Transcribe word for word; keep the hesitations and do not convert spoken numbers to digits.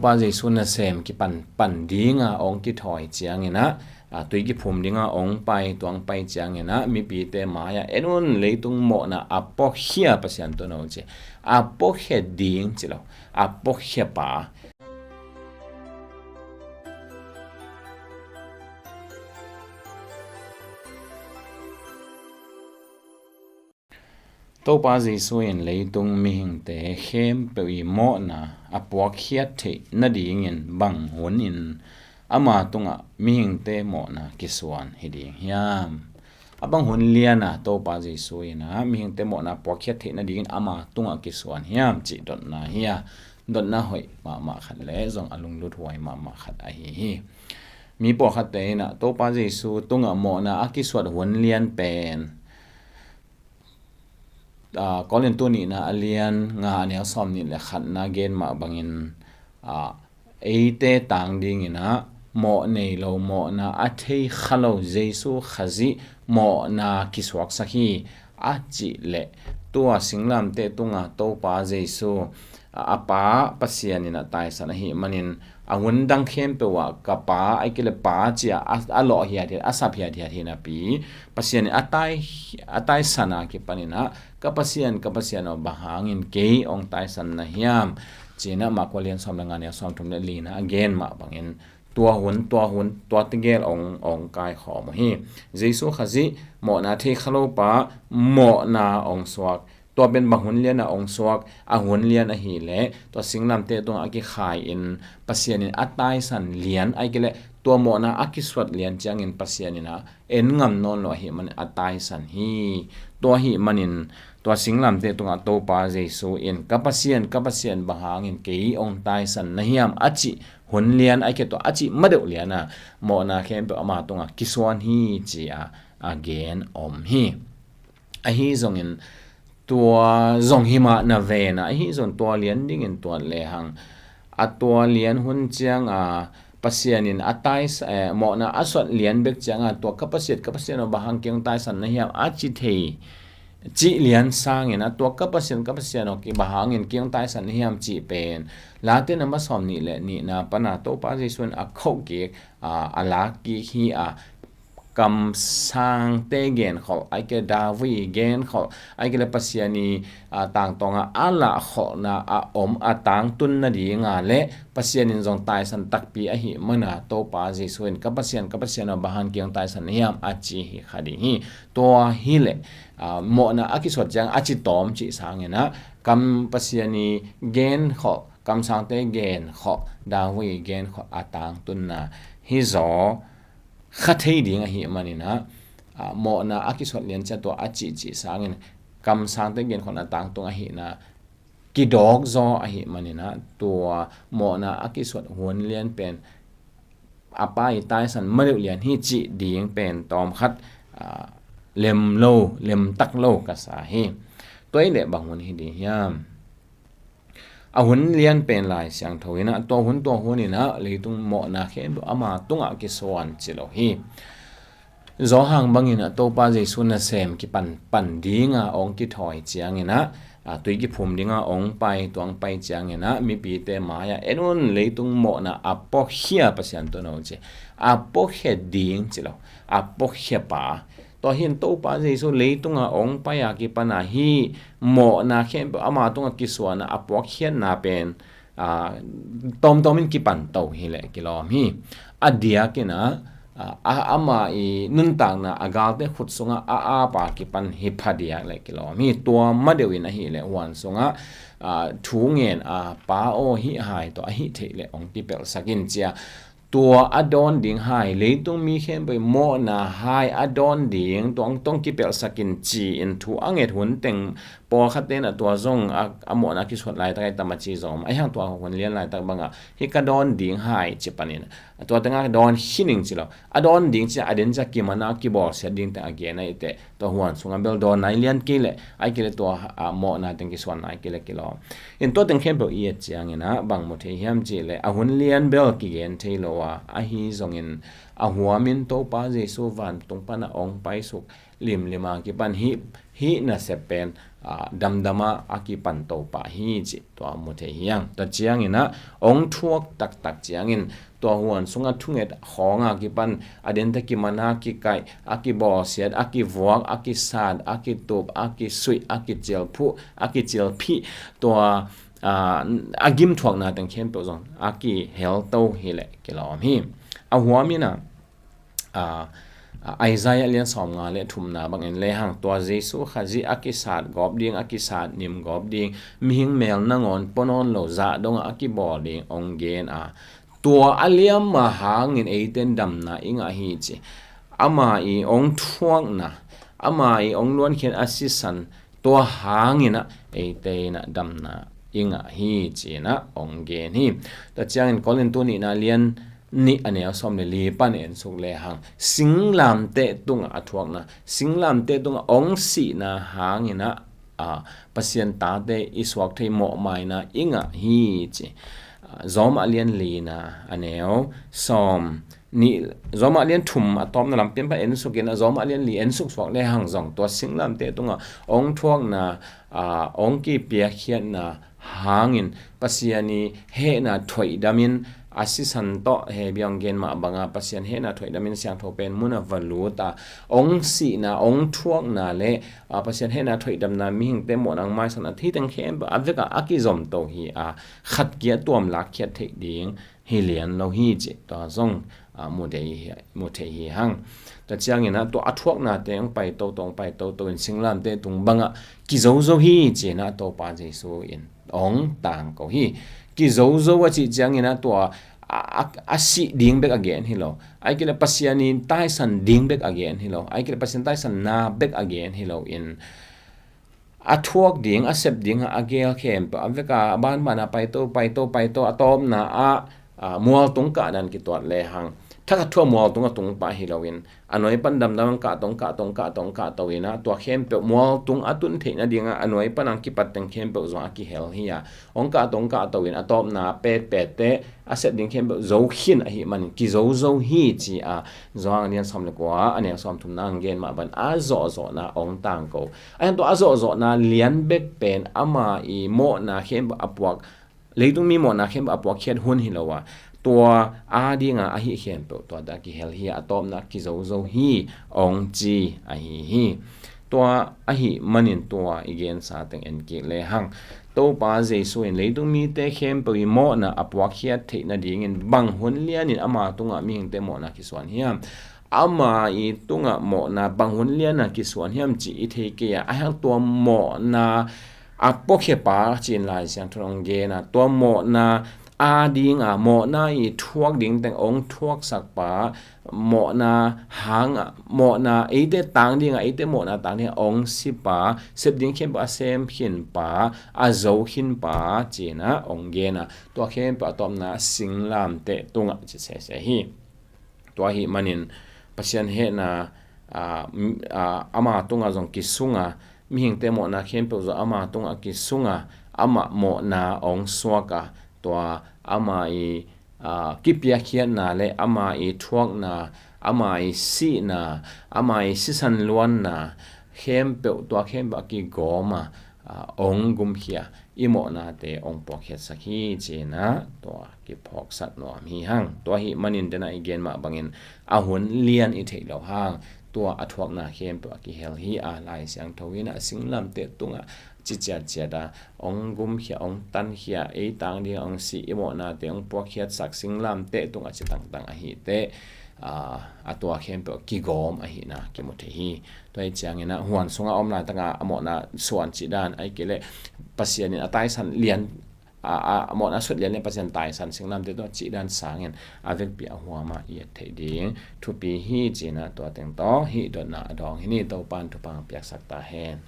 Pa Jesu nasem kipan pan dinga ong kithawi ciangin ah, a, tui kiphum dinga ong pai, tuang pai ciangin ah, mipite mai-ah, "En un, leitung mawhna a puakhia Pasian tawh no," ci. A puakhia ding ci lo, a puakhia pa. Topa Jesu in leitung mihingte khempeuh i mawhna a puakkhiat theih nadingin bang hunin ama tungah mihingte mawhna kisuan hi ding hiam? A bang hun liana Topa Jesu in ah mihingte mawhna puakkhiat theih nadingin ama tungah kisuan hiam cih dotna hi a, dotna hoih mahmah khat le zong a lunglut huai mahmah khat ahi hi. Mi pawlkhatte in ah Topa Jesu tungah mawhna a kisuat hun lian pen, aa, Korintu nihna a lian nga a neu sawm nih le khatna gen mah bangin, aa, eite tang dingin ah mawh nei lo, mawhna a thei kha lo Jesu Khazih mawhna kisuaksak hi a cih leh, tua singlamteh tunga Topa Jesu, a, a Pa Pasian in a taisan ahih manin, a hun dang khempeuh ah ka Pa, ahih kei leh Pa ci-a a, a lawh hiathiat, a sap hiathiat hi napi, Pasian in a tai, a taisan a kipanin ah, "Ka Pasian, ka Pasian aw, bang hangin kei ong taisan na hiam?" ci-in ah Marka lian sawm le nga neu sawm thum le lina a gen mah bangin, tua hun, tua hun, tua tegel ong, ong kaikhawm uh hi. Jesu Khazih mawhna thei kha lo pa mawhna ong suak. Tua pen bang hun liana ong suak? A hun lian ahih leh tua singlamteh tungah a kikhai-in Pasian in a taisan lian, ahih kei leh tua mawhna a kisuat lian ciangin Pasian in ah en ngam nawn lo ahih manin a taisan hi. Tua ahih manin tua singlamteh tungah Topa Jesu in, "Ka Pasian, ka Pasian, bang hangin kei ong taisan na hiam?" a cih hun lian, ahih kei leh tua a cih madeuh liana mawhna khempeuh ama tungah kisuan hi ci-a a gen om hi. Ahi zongin tua zong hi mah na vena, ahi zong tua lian dingin tuat lehang, a tua lian hun cianga Pasian in a tais-, eh, mawhna a suat lian bek cianga tua "Ka Pasian, ka Pasian aw, bang hang kei ong taisan na hiam?" a ci thei cih lian sangin a tua "Ka Pasian, ka Pasian aw, kei bang hangin kei ong taisan na hiam?" cih pen Late namba sawm nih le nihna pana Topa Jesu in a khoh kik, a, a lak kik hi a, kamsangte genkholh, ahih kei leh David genkholh, ahih kei leh Pasian i, a, tangtawnga a lahkholhna a om a tangtun nadinga le Pasian in zong taisan takpi ahih mana Topa Jesu in, "Ka Pasian, ka Pasian aw, bang hang kei ong taisan na hiam?" a ci hi kha ding hi. Tua hi leh, a, mawhna a kisuat ciang a ci tawm cih sangin ah, kam Pasian i genkholh, kamsangte genkholh, David i genkholh a tangtunna hi zaw kha thei ding ahih manin ah, a, mawhna a kisuat lian ciang tua a cih cih sangin kamsangte genkholhna tangtung ahihna kidawk zaw ahih manin ah, tua mawhna a kisuat hun lian pen a Pa i taisan madeuh lian hi cih ding pen tawmkhat, a, lem lo, lemtak lo ka sa hi. Tua ahih leh bang hun hi ding hiam? A hun lian pen Lai Siangtho in ah, tua hun, tua hun in ah leitung mawhna khempeuh ama tungah kisuan ci lo hi. Johan bangin ah Topa Jesu nasem kipan pan dinga ong kithawi ciangin ah, a, tui kiphum dinga ong pai, tuang pai ciangin ah mipite mai-ah, "En un, leitung mawhna a puakhia Pasian tawh no," ci. A puakhia ding ci lo, a puakhia pa. Tua hi in Topa Jesu leitunga ong pai a kipan a hih mawhna khempeuh ama tungah kisuan a, a puakkhiatna pen, a, tawmtawm in kipan to hi leh kilawm hi. A diakin ah, a, a, ama i nuntakna a galte khut sungah a apa kipan hi phadiak leh kilawm hi. Tua madeuh in ahih leh huan sungah, a, thu ngen a, "Pa aw, hih hai tawh a hih theih leh ong kipelhsak in," ci-a tua a dawn ding hai, leitung mi khempeuh i mawhna hai a dawn ding, tua ong tawh ong kipelhsak in ci-in thu a nget hun teng pawlkhatte in ah tua zong a, a mawhna a kisuat laitak ahi tam a ci zong om. Ahi hang tua hun lian laitak bangah, "Hih ka dawn ding hai," ci panin, tua tengah dawn khin ing ci lo. A dawn ding ci-a, a den ci-a kiman a kibawlsiat ding teng a gen ahih teh, tua huan sungah bel dawn nai lian kei leh, ahih kei leh tua, a, mawhna teng kisuan nai kei leh kilawm. In tua teng khempeuh i et ciangin ah bang mu thei hiam cih leh, a hun lian bel kigen thei lo a, ahi zongin a huamin Topa Jesu vantung pana ong paisuk limlim a kipan hih, hih nasep pen a, damdama a kipan Topa hi cih tua mu thei hi hang. Tua ciangin ah hong thuak taktak ciangin tua huan sungah thunget khawng a kipan a dente kiman a kikaih, a kibawlsiat, a kivuak, a kisat, a kitup, a kisuih, a kicilphuh, a kicilphih, tua, a, a gimthuakna teng khempeuh zong a kihel to hileh kilawm hi. A huamin ah, a, a, Isaiah lian sawmnga le thumna bangin lehang tua Jesu Khazih a kisat gawp ding, a kisat nim gawp ding, mihing mel nangawn pua nawn lo zah dongah a kibawl ding hong gen a, tua a liamma hangin eiten damna i ngah hi ci. Ama i hong thuakna, ama i hong luankhiat a sisan, tua hangin ah eite in ah damna i ngah hi ci-in ah hong gen hi. Tua ciangin Korintu nihna lian nih a neu sawm le li pan en suk lehang singlamteh tungah a thuakna, singlamteh tungah hong sihna hangin ah, a, Pasian tate i suak thei mawhmaina i ngah hi ci. A, Roma lian lina a neu sawm nih, Roma lian thum a tawpna lampian pan en sukin a Roma lian li en suk suak lehang zong tua singlamteh tungah hong thuakna, a, hong kipiakkhiatna hangin Pasian i hehna thoihdamin a sisan tawh he biang gen mah banga Pasian hehna thoihdamin siangtho pen mun a va lut a hong sihna, hong thuakna le, a, Pasian hehna thoihdamna mihingte mawhna hong maisan a thiteng khempeuh a vekah a kizom to hi a khat kia tuam lakkhiat theih ding hi lian lo hi cih tua zong, a, mu thei hi, mu thei hi hang. Tua ciangin ah tua a thuaknate hong pai toto, hong pai toto in singlamteh tung bangah kizozo hi ci-in ah Topa Jesu in hong tangko hi. Kizozo a cih ciangin ah tua a, a, a sih ding bek a gen hi lo. Ahih kei leh Pasian in taisan ding bek a gen hi lo. Ahih kei leh Pasian taisanna bek a gen hi lo in a thuak ding, a sep ding a gel khempeuh a vekah a banban a paito, paito, paito, a tawpna ah, a, mualtung kahdan kituat lehang thakhat thu a mualtung a tung pah hi loin a nuai pan damdam ang kahto, kahto, kahto, kahto in ah tua khempeuh mualtung a tun theih nadingah a nuai pan ang kipat teng khempeuh zong a kihel hi a, hong kahto, kahto in a tawpna petpet teh a sep ding khempeuh zo khin ahih manin kizozo hi ci a, Johan a lian sawm le kua a neu sawm thumna ang gen mah ban a zawhzawhna hong tangko. A hian tua a zawhzawhna lian bek pen ama i mawhna khempeuh a puak, leitungmi mawhna khempeuh a puakkhiat hun hi lo a, tua a dinga ahi khempeuh tua dah kihel hi a, a tawpna kizozo hi hong ci ahi hi. Tua ahih manin tua i gensa teng en kik lehang Topa Jesu in leitung mite khempeuh i mawhna a puakkhiat theih nadingin bang hun lianin ama tungah mihingte mawhna kisuan hiam? Ama i tungah mawhna bang hun liana kisuan hiam cih i thei kei a, a hiang tua mawhna a puakkhiatpa ci-in Lai Siangtho in hong gen a, tua mawhna a dinga mawhna i thuak ding teng hong thuaksakpa, mawhna hanga, mawhna eite tang dinga, eite mawhna tang dinga hong sipa, sep ding khempeuh a sem khinpa, a zo khinpa ci-in ah hong gen a, tua khempeuh a tawpna singlamteh tungah ci sese hi. Tua ahih manin Pasian hehna, a, m-, a, ama tungah zong kisunga, mihingte mawhna khempeuh zong ama tungah kisunga, amah mawhna hong suaka, tua ama i, a, kipiakkhiatna le ama i thuakna, ama i sihna, ama i sisan luanna khempeuh, tua khempeuh a kigawma, a, hong gumkhia, i mawhnate hong puakkhiatsak hi ci-in ah tua kiphawksak nuam hi hang. Tua ahih manin dena i gen mah bangin a hun lian i theih loh hang tua a thuakna khempeuh a kihel hi a, Lai Siangtho in a singlamteh tungah ci ciatciat a hong gumkhia, hong tankhia, ei tang ding hong si, i mawhnate hong puakkhiatsak singlamteh tungah ci tangtang ahi teh, a, a tua khempeuh kigawm ahihna kimu thei hi. Tua hi ciangin ah huan sungah a om laitaka a mawhna suan cih dan, ahih kei leh Pasian in a taisan lian, a, a, a mawhna sut lian le Pasian taisan singlamteh tawh cih dan sangin a vekpi a huama i et theih ding thupi hi ci-in ah tua teng tawh hih dotna a dawng hi ni. Topan thupha piaksak ta hen.